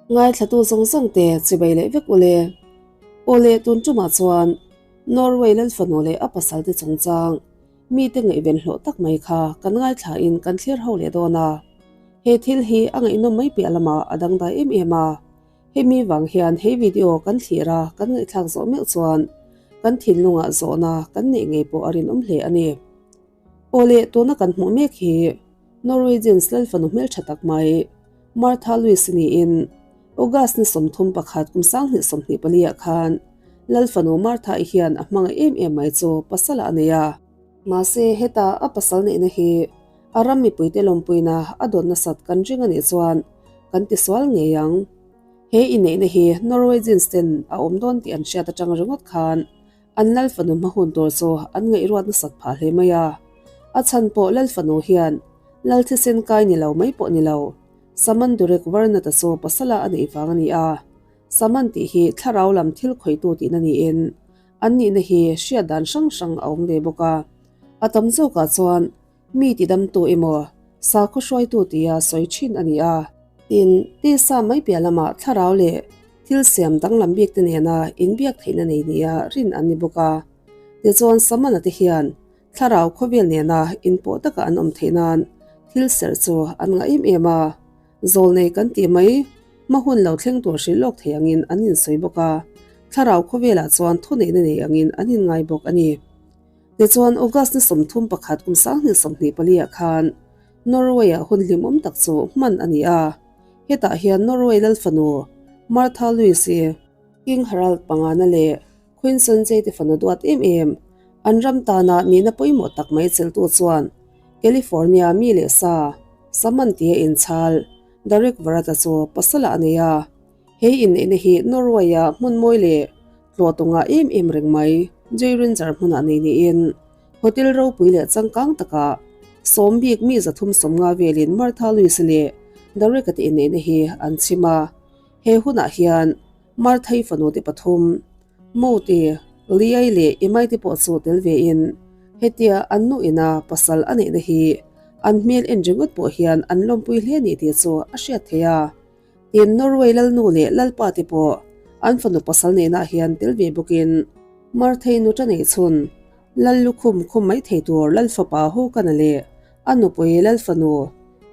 Ngaithlatu zawng zawng te chibai leh vek ule. Aw le tun tumah chuan Norway Lalfanu leh a pasal te chungchang mite ngaihven hlawh tak mai kha kan ngaithla in kan thlir ho leh dawn a. He thil hi a ngaihnawm mai piah lamah a dangdai em em a. Hemi vang hian he video kan thlir a kan ngaihthlak zawh meuh chuan kan thinlungah zawhna kan neih ngei pawh a rinawm hle a ni. Aw le tuna kan hmuh mek hi Norwegians Lalfanu hmeltha tak mai Martha Louise niin August ni 31 kum 2024 ah khan Lalfanu Martha-i hian a hmangaih em em mai chu pasal ah a nei a. Mahse heta a pasal neihna hi a ram mipuite lawmpuina a dawn nasat kan ring a nih chuan kan tisual ngei ang. He inneihna hi Norwegians ten a awm dawn tih an hriat atang ringawt khan an Lalfanu hma hun tur chu an ngaihruat nasat phah hle mai a. A chhan pawh Lalfanu hian Lal thisen kai ni lo mai pawh ni lo, Saman Durek Varnata chu pasala a neih vang a ni a. Saman tih hi thlarau lam thil khawihtu tihna niin an nihna hi hriat dan hrang hrang a awm ve bawk a. A tam zawkah chuan mi tidamtu emaw sakhaw hruaitu tia sawi thin a ni a. Tin, tisa mai piah lamah thlarau leh thil siam danglam bik te nena inbiak theihna nei nia rin an ni bawk a. Tichuan Samana te hian thlarau khawvel nena inpawh taka an awm theih nan thil serh chu an ngah em em a. Zawlnei kan tih mai hma hun lo thleng tur hrilh lawk thei angin an insawi bawk a, thlarau khawvelah chuan thuneihna nei angin an inngai bawk a ni. Tichuan August ni 31 kum 2024 ah khan Norway-ah hun hlimawm tak chu hman a ni a, hetah hian Norway lalfanu Martha Louise-i, King Harald pangana leh Queen Sonjay te fanu duat em em an ram tana nihna pawimawh tak mai cheltu chuan California mi leh sa Saman tia inchhal Derek Varata chu pasal ah a nei a. He inneihna hi Norway-a hmun mawi leh tlawh tunga em em reng mai Geiranger hmunah nei niin hotel ropui leh changkang takah sawm bik mi 350 velin Martha Louise leh Derek-a te inneihna hi an chhim a. He hunah hian Martha-i fanu te pathum, Moti, Liai leh Imai te pawh chu tel vein hetia an nu ina pasal a neihna hi an hmel en ringawt pawh hian an lawmpui hle a ni tih chu a hriat theih a. Tin, Norway lalnu leh lalpa te pawh an fanu pasal neihnaah hian tel ve bawkin Martha-i nu ta neih chhun Lal lukhum khum mai thei tur Lal fapa Håkon-a leh a nupui Lal fanu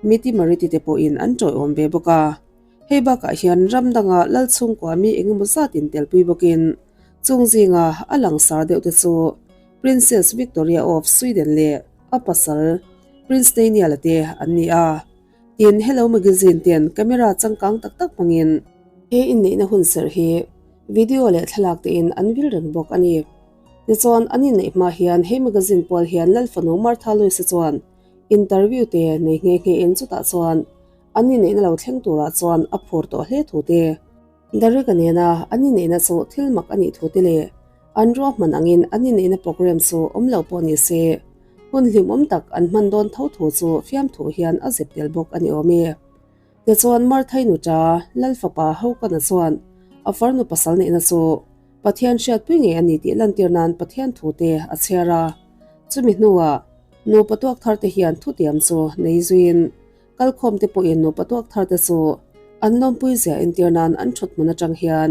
Miti Mariti te pawhin an tawiawm ve bawk a. Hei bakah hian ram danga lal chhungkua mi engemaw zatin telpui bawkin chung zinga a langsar deuh te chu Princess Victoria of Sweden leh a pasal Prince Daniel-a te an ni a. Tin, Hello Magazine ten camera changkang tak tak hmangin he inneihna hun serh hi video leh thlalak tein an vil reng bawk a ni. Tichuan, an inneih hma hian he magazine pual hian Lalfanu Martha Louise-a chuan interview te nei nghe nghe in chutah chuan An inneihna lo thleng turah chuan a phur tawh hle thu te, Derek-a nena an inneihna chu thil mak a nih thu te leh an ruahman angin an inneihna programme chu awm lo pawh ni se, hun hlimawm tak an hman dawn tho thu chu fiamthu hian a zep tel bawk a ni awm e. Tichuan Marthai nuṭa Lalfapa Hokana chuan a farnu pasal neihna chu Pathian hriatpui ngei a ni tih lantir nan Pathian thu te a chhiar a. Chumi hnuah nupa tuak thar te hian thutiam chu nei zuiin Kalkhawm te pawhin nupa tuak thar te chu an lawmpui zia entir nan an thut hmun atang hian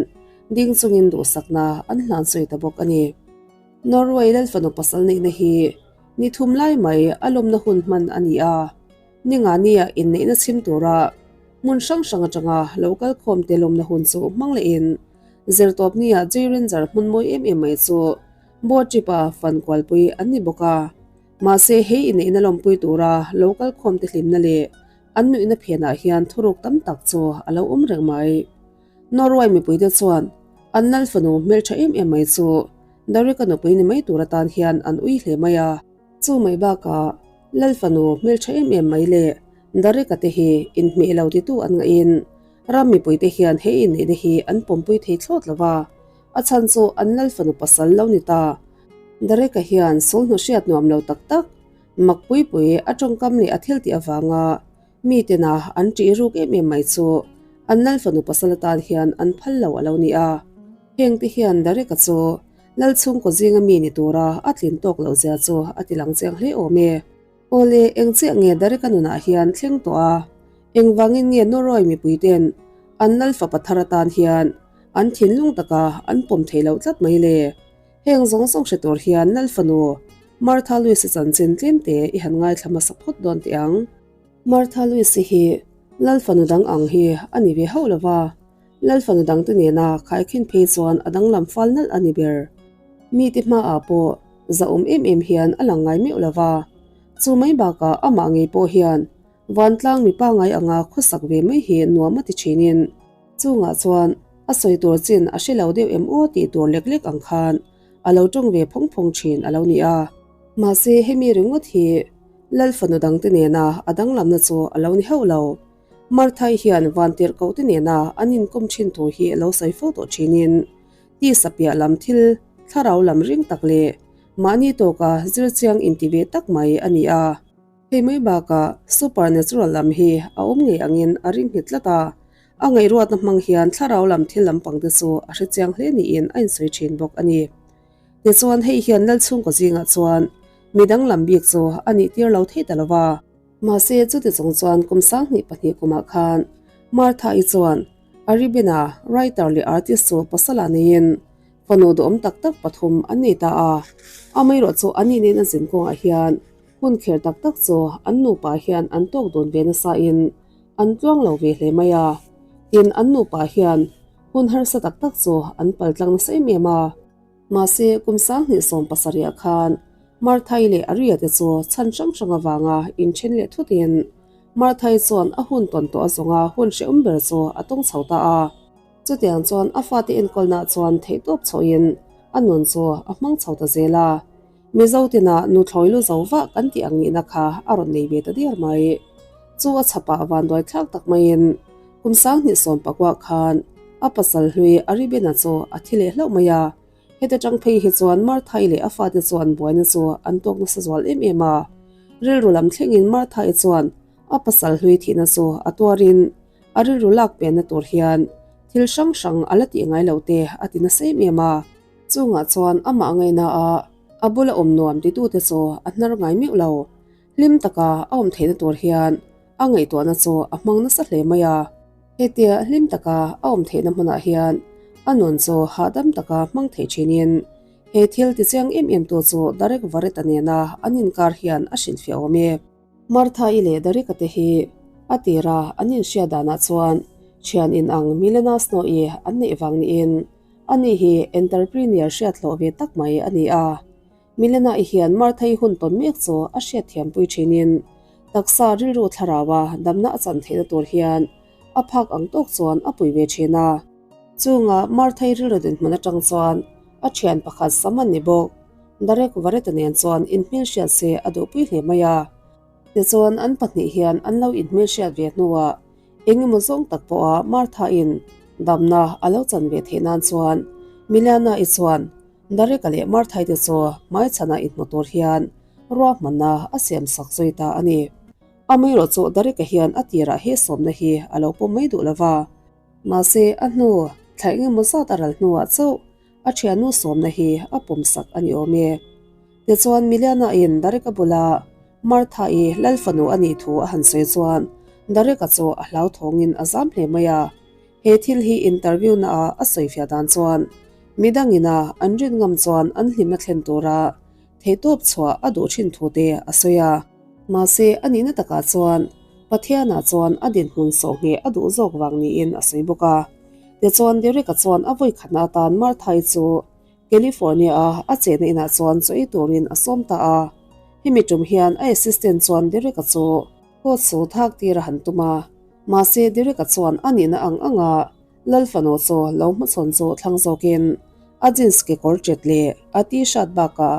ding chungin duhsakna an hlan sawi ta bawk a ni. Norway Lalfanu pasal neihna hi ni thum lai mai a lawmna hun hman a ni a, ni nga nia inneihna chhim tura hmun hrang hrang atanga lo kalkhawm te lawmna hun chu hmang lehin zirtawp nia Geiranger hmun mawi em em mai chu boat trip a fan kualpui an ni bawk a. Mahse, hei inneihna lawmpui tura lo kalkhawm te hlimna leh an nuihna phenah hian thuruk tam tak chu a lo awm reng mai. Norway mipuite chuan an lal fanu hmeltha em em mai chu Derek-a nupui ni mai tur atan hian an ui hle mai a. Chu mai bakah lal fanu hmeltha em em mai leh Derek-a te hi inhmeh lo titu an ngahin ram mipuite hian hei inneihna hi an pawmpui thei thlawt lo va, a chhan chu an lal fanu pasal lo ni ta. Derek-a hian sulhnu hriat nuam lo tak tak, mak pui pui a tawngkam leh a thil tih avanga mitena an ṭih ruk em em mai chu an lal fanu pasal atan hian an phal lo a lo ni a. Heng te hian Derek-a chu lal chhungkaw zinga mi ni tura a tlin tawk loh zia chu a ti lang chiang hle awm e. Awle, eng chiah nge Derek-a nunah hian thleng tawh a? Engvangin nge Norway mipuiten An lal fapa thar atan hian an thinlung taka an pawm thei lo tlat mai le. Heng zawng zawng hre tur hian lal fanu Martha Louise-i chanchin tlemte i han ngaithla hmasa phawt dawn teh ang. Martha Louise-i hi lal fanu dang ang hi a ni ve hauh lo va, lal fanu dangte nena khaikhin phei chuan a danglam fal nalh a ni ber. Mite hmaah pawh zahawm em em hian a lang ngai meuh lo va, chu mai bakah amah ngei pawh hian Vantlang mi pangai anga khawsak ve mai hi nuam a ti thinin chungah chuan a sawi tur chin a hre lo deuh em aw tih tur lek lek ang khan a lo tawng ve phawng phawng thin a lo ni a. Mahse hemi ringawt hi Lal fanu dangte nena a danglamna chu a lo ni hauh lo. Marthai hian vantirhkoh te nena an inkawm thin thu hi a lo sawi fo tawh thinin tisa piah lam thil thlarau lam ring tak leh mahni tawka zir chiang inti ve tak mai a ni a. Hei mai bakah supernatural lam hi a awm ngei angin a ring nghet tlat a, a ngaihruatna hmang hian thlarau lam thil lampang te chu a hre chiang hle niin a insawi thin bawk a ni. Tichuan hei hian Lalchhungkaw zingah chuan mi danglam bik chu a nih tir lo thei ta lo va. Mahse chuti chung chuan kum 2002 kumah khan Martha-i chuan Aribina, writer leh artist chu pasala neiin fanu duhawm tak tak pathum an nei ta a, amaherawh chu an inen a zin kawngah hian Hun kher tak tak chu an nupa hian an tawk dawn ve nasa in an tluang lo ve hle mai a, tin an nupa hian hun harsa tak tak chu an pal tlang nasa em em a. Mahse kum 2017 ah khan Marthai leh Aria te chu chhan hrang hrang avanga inthen leh thut in Marthai chuan a hun tawn tawh a zawnga hun hrehawm ber chu a tawng chho ta a. Chutiang chuan a fate enkawlna chuan theihtawp chhohin a nun chu a hmang chho ta zel a. Mizo tina nuthlawi lu zo vah kan tih ang nihna kha a rawn nei ve ta diar mai. Chu a chhapah vanduai thlak tak maiin kum 2019 khan a pasal hlui Aribena chu a thi leh hlauh mai a. Heta tang phei hi chuan Martha-i leh a fate chuan buaina chu an tawk nasa zual em em a. Rilru lam thlengin Martha-i chuan a pasal hlui thihna chu a tuarin a rilru lak penna tur hian thil hrang hrang a la tih ngai lo te a ti nasa em em a. Chungah chuan amah ngaihna a a bula awm nuam titute chu a hnar ngai meuh lo. Hlim taka a awm theihna tur hian a ngaihtuahna chu a hmang nasa hle mai a. Hetia hlim taka a awm theihna hmunah hian a nun chu hahdam taka hmang thei thinin he thil tichiang em em tu chu Darek Vareta nena an inkar hian a hrilhfiah awm e. Martha-i leh Dareka te hi a tira an inhriat danah chuan thian inang Milena Snow-i an neih vang niin Ani hi entrepreneur hriat hlawh ve tak mai a ni a. Milena-i hian Martha-i hun tawn mek chu a hriat thiampui thinin taksa rilru thlaraua damna a chan theihna tur hian a phak ang tawk chuan a pui ve thin a. Chunga Martha-i rilru dinhmun atang chuan a thian pakhat sam an ni bawk. Darek Vareta nen chuan inhmelhriat se a duhpui hle mai a. Tichuan an pahnih hian an lo inhmelhriat ve hnuah Eng emaw zawng tak pawha Martha-in damna a lo chan ve theih nan chuan Miliana-i chuan Dareka leh Martha-i te chu hmaichhana inhmu tur hian ruahmanna a siam sak zui ta a ni. Amaherawh chu Dareka hian a tirah he sawmna hi a lo pawm mai duh lo va. Mahse a hnu thla eng emaw zat a ral hnuah chauh a thiannu sawmna hi a pawm sak a ni awm e. Tichuan Miliana-in Dareka bula Martha-i lal fanu a nih thu a han sawi chuan Dareka chu a hlauthawngin a zam hle mai a. He thil hi interview naah a sawifiah dan chuan midangina an rin ngam chuan an hlimna thlen tura theihtawp chhuah a duh thin thu te a sawi a. Mahse a nihna takah chuan Pathianah chuan a dinhmun sawhngheh a duh zawk vang niin a sawi bawk a. Tichuan Derek-a chuan a vawikhatna atan Martha-i chu California-a a chenna inah chuan chaw ei turin a sawm ta a. Hemi tum hian a assistant chuan Derek-a chu coat su thak tir a han tum a. Mahse Derek-a chuan a nihna ang anga Lal fanu chu lo hmachhawn chu thlang zawkin a jeans kekawr ṭet leh a t-shirt bakah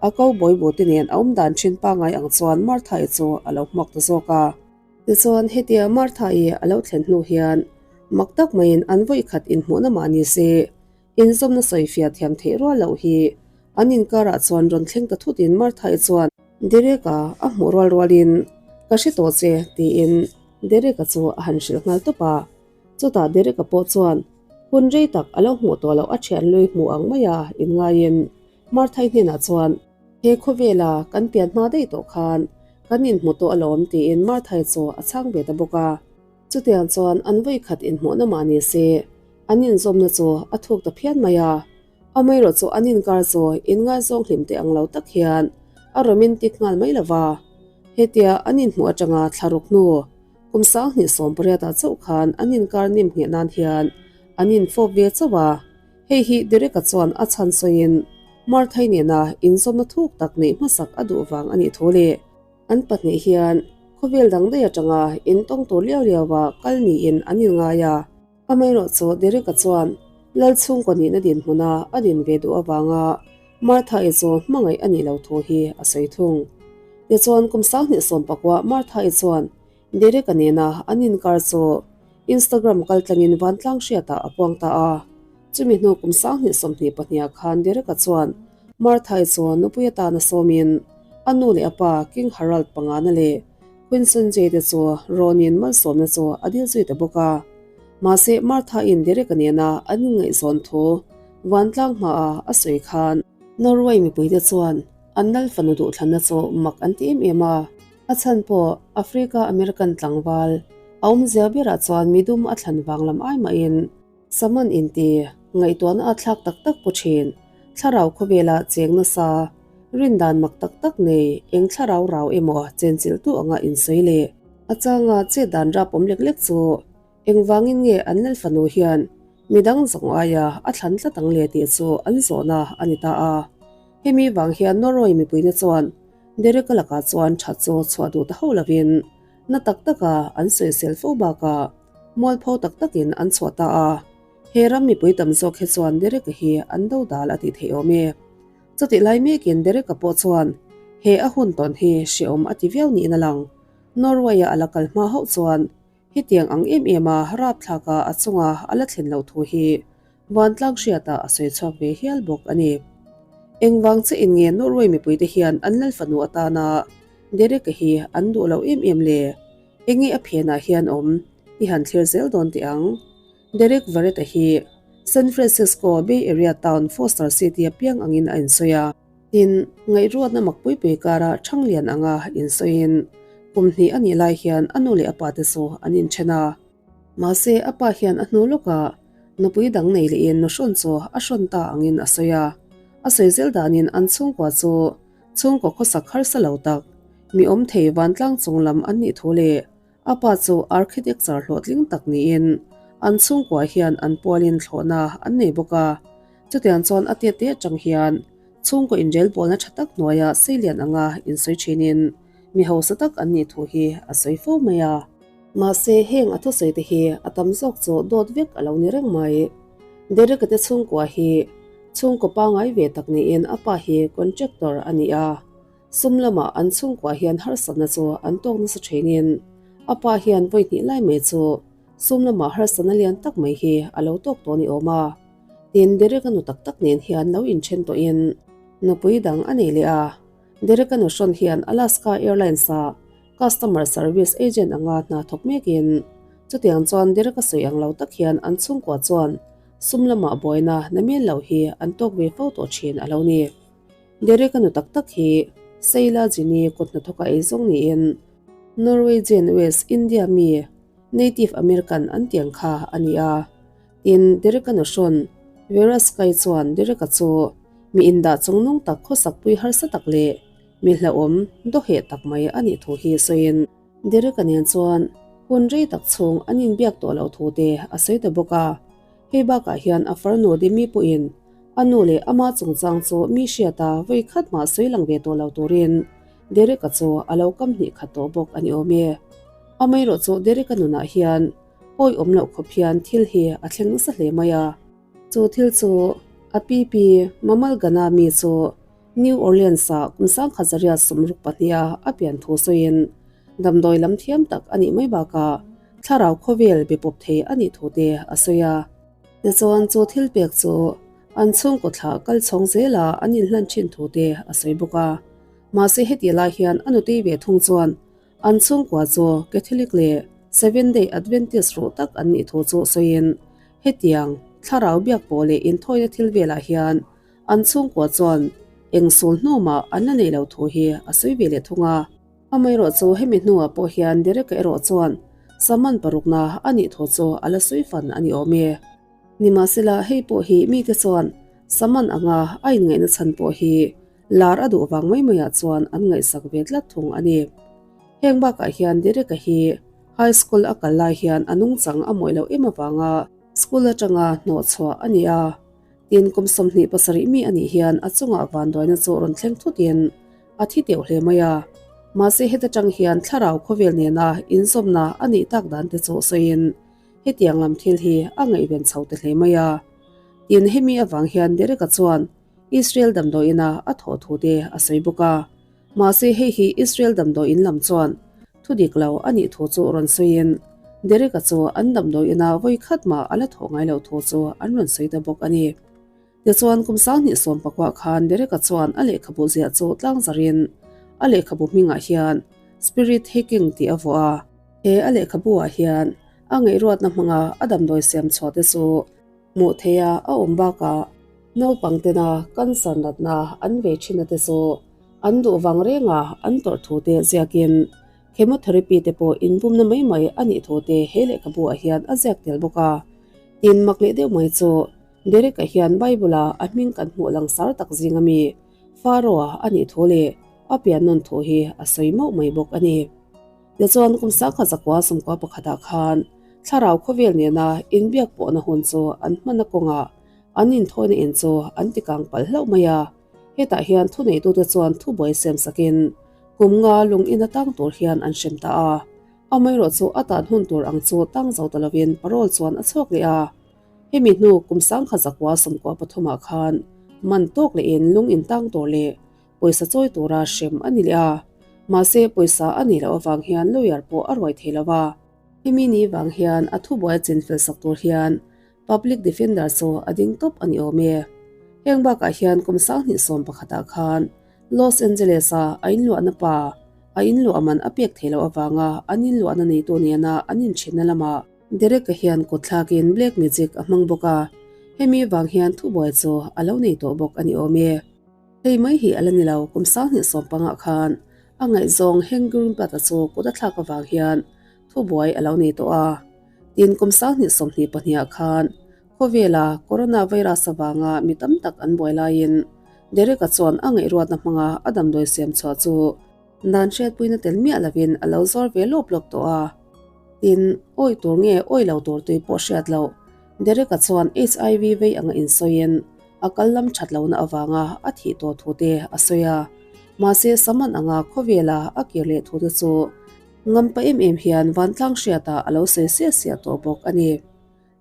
a cowboy boot te nen a awm dan ṭhin pangngai ang chuan Martha-i chu a lo hmuak ta zawk a. Tichuan hetia Martha-i a lo thlen hnu hian mak tak maiin an vawikhat inhmuhna mah ni se Inzawmna sawifiah thiam theih rual loh hi an inkarah chuan rawn thleng ta thutin Martha-i chuan Derek-a a hmuh rual rualin Ka hre tawh che tiin Derek-a chu a han hrilh nghal tawp a. Chutah Derek-a pawh chuan hun rei tak a lo hmuh tawh loh a thian lui hmuh ang maia inngaiin Martha-i hnenah chuan He khawvela kan pian hma daih tawh khan kan inhmu tawh alawm tiin Martha-i chu a chhang ve ta bawk a. Chutiang chuan an vawikhat inhmuhna mah ni se, an inzawmna chu a thuk ta phian mai a. Amaherawh chu an inkar chu inngaizawng hlim teh ang lo tak hian a romantic nghal mai lo va. Hetia an inhmuh atanga thla ruk hnu kum 2018 ah chauh khan an inkar nim ngheh nan hian an infawp ve chauh a. Hei hi Derek-a chuan a chhan sawiin Martha-i nena inzawmna thuk tak neih hmasak a duh vang a nih thu leh an pahnih hian khawvel dang daih atanga intawng tur liau liaua kal niin an inngai a. Amaherawh chu Derek-a chuan Lal chhungkaw nihna dinhmuna a din ve duh avanga Martha-i chu hmangaih a nih lo thu hi a sawi thung. Tichuan kum 2019 Martha-i chuan Derek-a nena an inkar chu Instagram kaltlangin vantlang hriatah a puang ta a. Chumi hnu kum 2024 ah khan Derek-a chuan Martha-i chu nupui atana sawmin a nu leh a pa King Harald pangana leh Queen Sonjay te chu rawnin malsawmna chu a dil zui ta bawk a. Mahse Martha-in Derek-a nena an inngaihzawn thu vantlang hmaah a sawi khan Norway mipuite chuan an lal fanu duhthlanna chu mak an ti em em a. A chhan pawh Africa American tlangval a awmzia berah chuan midum a thlan vang lam ai mahin Saman inti ngaihtuahna a thlak tak tak pu thin. Thlarau khawvela cheng nasa, rindan mak tak tak nei eng thlarau rau emaw chenchilhtu anga insawi leh a changa chet dan rap awm lek lek chu engvangin nge an lal fanu hian midang zawng aia a thlan tlat ang le tih chu an zawhna a ni ta a. Hemi vang hian Norway mipuite chuan Derek-a lakah chuan that chu chhuah duh ta hauh lovin na tak taka an sawisel fo bakah Mualpho tak takin an chhuah ta a, he ram mipui tam zawk hi chuan Derek-a hi an do dal a tih theih awm e. Chutih lai mekin Derek-a pawh chuan he a hun tawn hi hrehawm a ti viau niin a lang. Norway-a a la kal hma hauh chuan hetiang ang em em a rapthlaka a chunga a la thlen loh thu hi vantlang hriatah a sawi chhuak ve hial bawk a ni. Engvang che in nge Norway mipuite hian an lal fanu atana Derek-a hi an duh loh em em le? Enge a phenah hian awm i han thlir zel dawn teh ang. Derek Varetta hi San Francisco Bay Area town Foster City a piang angin a insawi a. Tin, ngaihruatna mak pui pui kara Thanglian anga insawiin kum hnih a nih lai hian a nu leh a pa te chu an inthen a. Mahse, a pa hian a hnu lawkah nupui dang nei lehin nuhrawn chu a hrawn ta angin a sawi a. A sawi zel danin an chhungkua chu Chhungkaw khawsak harsa lo tak, mi awm thei vantlang chung lam an nih thu leh a pa chu architecture hlawhtling tak niin an chhungkua hian an pualin thlawhna an nei bawk a. Chutiang chuan a tete atang hian chhungkaw inrelbawlna tha tak hnuaia seilian anga insawi thinin mi hausa tak an nih thu hi a sawi fo mai a. Mahse heng a thusawi te hi a tam zawk chu dawt vek a lo ni reng mai. Derek-a te chhungkua hi Chhungkaw pangai ve tak niin a pa hi contractor a ni a, sum lamah an chhungkua hian harsatna chu an tawk nasa thinin a pa hian vawi hnih lai mai chu sum lamah harsatna lian tak mai hi a lo tawk tawh ni awm a. Tin, Derek-a nu tak tak nen hian lo inthen tawhin nupui dang a nei leh a, Derek-a nu hrawn hian Alaska Airlines-ah Customer Service Agent anga hna thawk mekin chutiang chuan Derek-a sawi ang lo tak hian an chhungkua chuan Sum lamah buaina na mial lo hi an tawk ve fo tawh thin a lo ni. Derek-a nu tak tak hi Seila Jini kut hnathawka ei zawng niin Norwegian West India mi Native American an tiang kha a ni a. Tin, Derek-a nu hrawn Vera Sky chuan Derek-a chu mi indah chungnung tak khawsakpui harsa tak leh mi hlauhawm dawheh tak mai a nih thu hi sawiin, Derek-a nen chuan hun rei tak chhung an inbiak tawh loh thu te a sawi ta bawk a. Hei bakah hian a farnu Demi pawhin a nu leh ama chungchang chu mi hriata vawi khat mah sawi lang ve tawh lo turin Derek-a chu a lo kam hnih khat tawh bawk a ni awm e. Amaherawh chu Derek-a nunah hian awihawm loh khawp hian thil hi a thleng nasa hle mai a. Chu thil chu a pi pi Mamal Gana mi chu New Orleans-ah kum 1962-a a pian thu sawiin damdawi lam thiam tak a nih mai bakah thlarau khawvel be pawp thei a nih thu te a sawi a. Tichuan chu thil pek chu an chhungkaw thlah kal chhawng zela an inhlan thin thu te a sawi bawk a. Mahse heti lai hian a nutei ve thung chuan an chhungkua chu Catholic leh Seventh-day Adventist ruh tak an nih thu chu sawiin hetiang thlarau biak pawh leh inthawina thil velah hian An chhungkua chuan eng sul hnumah an la nei lo thu hi a sawi ve leh thung a. Amaherawh chu hemi hnuah pawh hian Derek-a erawh chuan Saman parukna a nih thu chu a la sawi fan a ni awm e. Nimahsela hei pawh hi mite chuan Saman anga a inngaihna chhan pawh hi lar a duh vang mai maiah chuan an ngaihsak ve tlat thung a ni. Heng bakah hian Derek-a hi high school a kal lai hian a nungchang a mawih loh em avanga school atanga hnawh chhuah a ni a. Tin, kum 27 mi a nih hian a chungah vanduaina chu rawn thleng thutin a thi teuh hle mai a. Mahse heta tang hian thlarau khawvel nena inzawmna a nih tak dan te chu sawiin hetiang lam thil hi a ngaihven chho ta hle mai a. Tin, hemi avang hian Derek-a chuan Israel damdawiina a thawh thu te a sawi bawk a. Mahse hei hi Israel damdawiin lam chuan thu dik lo a nih thu chu rawn sawiin Derek-a chu an damdawiina vawi khat mah a la thawh ngai loh thu chu an rawn sawi ta bawk a ni. Tichuan kum 2010 khan Derek-a chuan a lehkhabu ziah chu tlang zarin a lehkhabu hmingah hian Spirit Hacking tih a vuah a. He a lehkhabu ah hian a ngaihruatna hmanga a damdawi siam chhuah te chu hmuh theiha a awm bakah naupang tena cancer natna an vei thin a te chu an duh vang renga an tawrh thu te ziakin chemotherapy te pawh inbumna mai mai a nih thu te he lehkhabu ah hian a ziak tel bawk a. Tin mak leh deuh mai chu Derek-a hian Bible-a a hming kan hmuh langsar tak zing ami Pharaoh-a a nih thu leh a pian nawn thu hi a sawi mauh mai bawk a ni. Tichuan kum 1991 ah khan thlarau khawvel nena inbiak pawhna hun chu an hmanna kawngah an inthawina in chu an tikang palh hlauh mai a. Hetah hian thuneitute chuan thubuai siam sakin kum nga lung in atang tur hian an hrem ta a. Amaherawh chu a tan hun tur ang chu tang zo ta lovin parole chuan a chhuak leh a. Hemi hnu kum 1993 ah khan man tawk lehin lung in tang tur leh pawisa chawi tura hrem a ni leh a, mahse pawisa a nih loh avang hian lawyer pawh a ruai thei lo a. Hemi ni vang hian a thubuai chinfel sak tur hian Public Defender chu a ding tawp a ni awm e. Heng bakah hian kum 2011 ah khan Los Angeles-a a inluahna pa a inluah man a pek thei loh avanga an inluahna neitu nena an inthenna lamah Derek-a hian kut thlakin black magic a hmang bawk a, hemi vang hian thubuai chu a lo nei tawh bawk a ni awm e. Hei mai hi a la ni lo, kum 2015 khan a ngaihzawng Hank Greenblatt-a chu kut a thlak avang hian thubuai a lo nei tawh a. Tin, kum 2022 khan khawvela coronavirus avanga mi tam tak an buai laiin Derek-a chuan a ngaihruatna hmanga a damdawi siam chhuah chu dan hriatpuina tel miah lovin a lo zawr ve lawp lawp tawh a. Tin, awih tur nge awih lo tur tui pawh hriat loh Derek-a chuan HIV vei anga insawiin a kal lam that lohna avanga a thih tawh thu te a sawi a. Mahse, Saman anga khawvela a kir leh thu te chu ngampa em em hian vantlang hriatah a lo sawi siah siah tawh bawk a ni.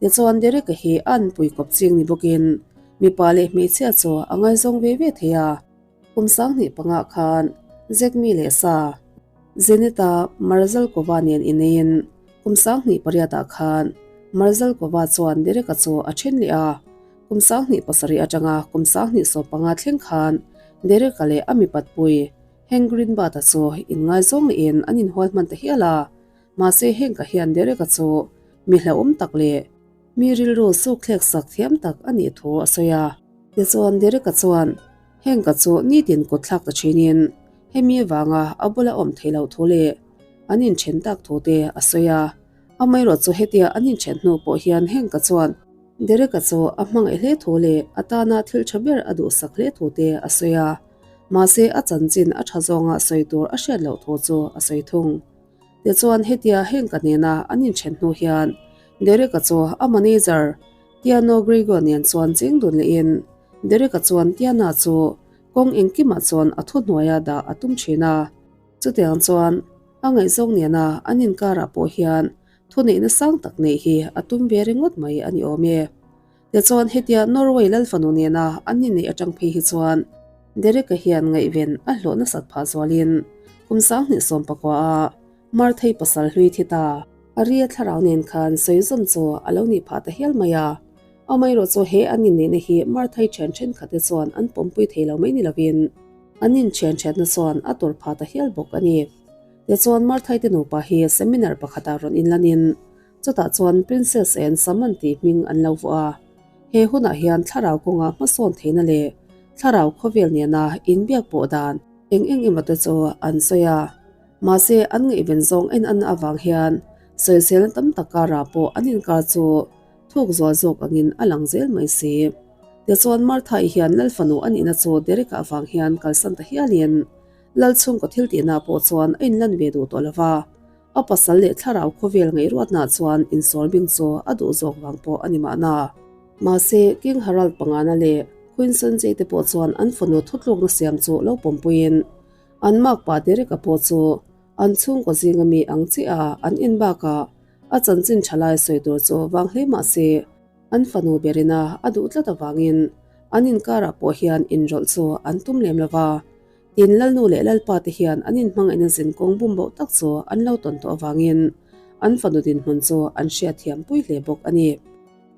Tichuan, Derek-a hi a anpui kawp ching ni bawkin mipa leh hmeichhia chu a ngaizawng ve ve thei a. Kum 2005 khan Zekmi leh Sa, Zenita Marzalkova nen ineiin kum 2008 khan Marzalkova chuan Derek-a chu a then leh a. Kum 2007 atanga kum 2015 thleng khan Derek-a leh a mipatpui Hank Greenblatt-a chu inngaizawng lehin an inhual hman ta hial a. Mahse Hank-a hian Derek-a chu mi hlauhawm tak leh mi rilru sukthlek sak thiam tak a nih thu a sawi a. Tichuan Derek-a chuan Hank-a chu nitin kut thlak ta thinin hemi avanga a bula awm theih loh thu leh an inthen tak thu te a sawi a. Amaherawh chu hetia an inthen hnu pawh hian Hank-a chuan Derek-a chu a hmangaih hle thu leh a tana thil tha ber a duhsak hle thu te a sawi a. Mahse a chanchin a tha zawnga sawi tur a hriat loh thu chu a sawi thung. Tichuan hetia Hank-a nena an inthen hnu hian Derek-a chu a manager Tiano Griego nen chuan cheng dun lehin Derek-a chuan Tiana chu kawng engkimah chuan a thuhnuaia dah a tum thin a. Chutiang chuan a ngaihzawng nena an inkarah pawh hian thuneihna sang tak neih hi a tum ve ringawt mai a ni awm e. Tichuan hetia Norway lalfanu nena an inneih atang phei hi chuan Derek-a hian ngaihven a hlawh nasat phah zualin kum 2019 a Marthei pasal hlui thi ta. A ria thlarau nen khan sawi zawm chu a lo nih phah ta hial mai a. Amaherawh chu he an inneihna hi Marthei thian thenkhatte chuan an pawmpui thei lo mai ni lovin an inthian thiatna chuan a tur phah ta hial bawk a ni. Tichuan Marthei te nupa hi seminar pakhatah rawn inlanin chutah chuan Princess and Saman tih hming an lo vuah a. He hunah hian thlarau kawnga hmasawn theihna leh thlarau khawvel nena inbiak pawh dan eng eng emaw te chu an sawi a. Mahse, an ngaihven zawng en an avang hian Sawiselna tam tak karah pawh an inkar chu thuk zual zawk angin a lang zel mai si. Tichuan Martha-i hian Lal fanu a nihna chu Derek-a avang hian kalsan ta hialin Lal chhungkaw thil tihna pawh chuan a inlan ve duh tawh lo va, a pasal leh thlarau khawvel ngaihruatnaah chuan insawl bing chu a duh zawk vang pawh a ni mahna. Mahse, King Harald pangana leh Queen Sonjay te pawh chuan an fanu thutlukna siam chu lo pawmpuiin an makpa Derek-a pawh chu an chhungkaw zinga mi ang chiah a an en bakah a chanchin tha lai sawi tur chu vang hle mah se, an fanu berina a duh tlat avangin an inkarah pawh hian inrawlh chu an tum lem lo va. Tin, Lalnu leh Lalpa te hian an inhmangaihna zinkawng bumboh tak chu an lo tawn tawh avangin an fanu dinhmun chu an hriatthiam pui hle bawk a ni.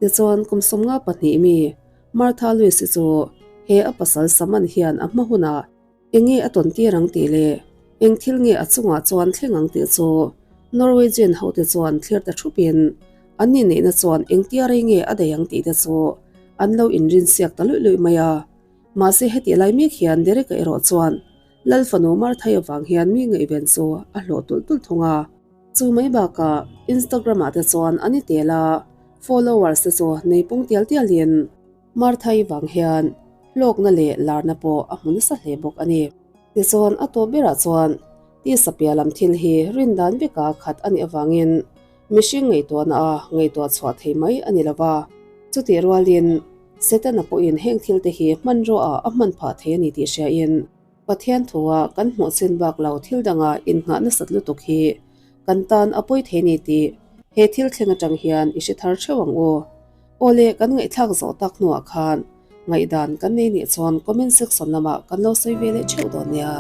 Tichuan, kum 52 mi Martha Louise-i chu he a pasal Saman hian a hma hunah Enge a tawn tir ang tih leh eng thil nge a chungah chuan thleng ang tih chu Norwegian hote chuan thlir ta thupin an inneihna chuan engtia rei nge a daih ang tih te chu an lo inrinsiak ta luih luih mai a. Mahse hetih lai mek hian Derek-a erawh chuan Lal fanu Martha-i avang hian mi ngaihven chu a hlawh tulh tulh thung a. Chu mai bakah Instagram-ah te chuan an i tel a, followers te chu nei pung tial tialin Martha-i vang hian hlawkna leh larna pawh a hmu nasa hle bawk a ni. Tichuan, a tawp berah chuan tisa piah lam thil hi rin dan veka khat a nih avangin mihring ngaihtuahna a ngaihtuah chhuah thei mai a ni lo va. Chutih rualin, Setana pawhin heng thilte hi hmanraw ah a hman phah thei a ni tih hriain, Pathian thua kan hmuh chin bak lo thil danga innghah nasat lutuk hi kan tan a pawi thei a ni tih he thil thleng atang hian i hre thar theuh ang u. Awle kan ngaihthlak zawh tak hnuah khan ngaihdan kan nei nih chuan comment section lamah kan lo sawi ve leh theuh dawn nia.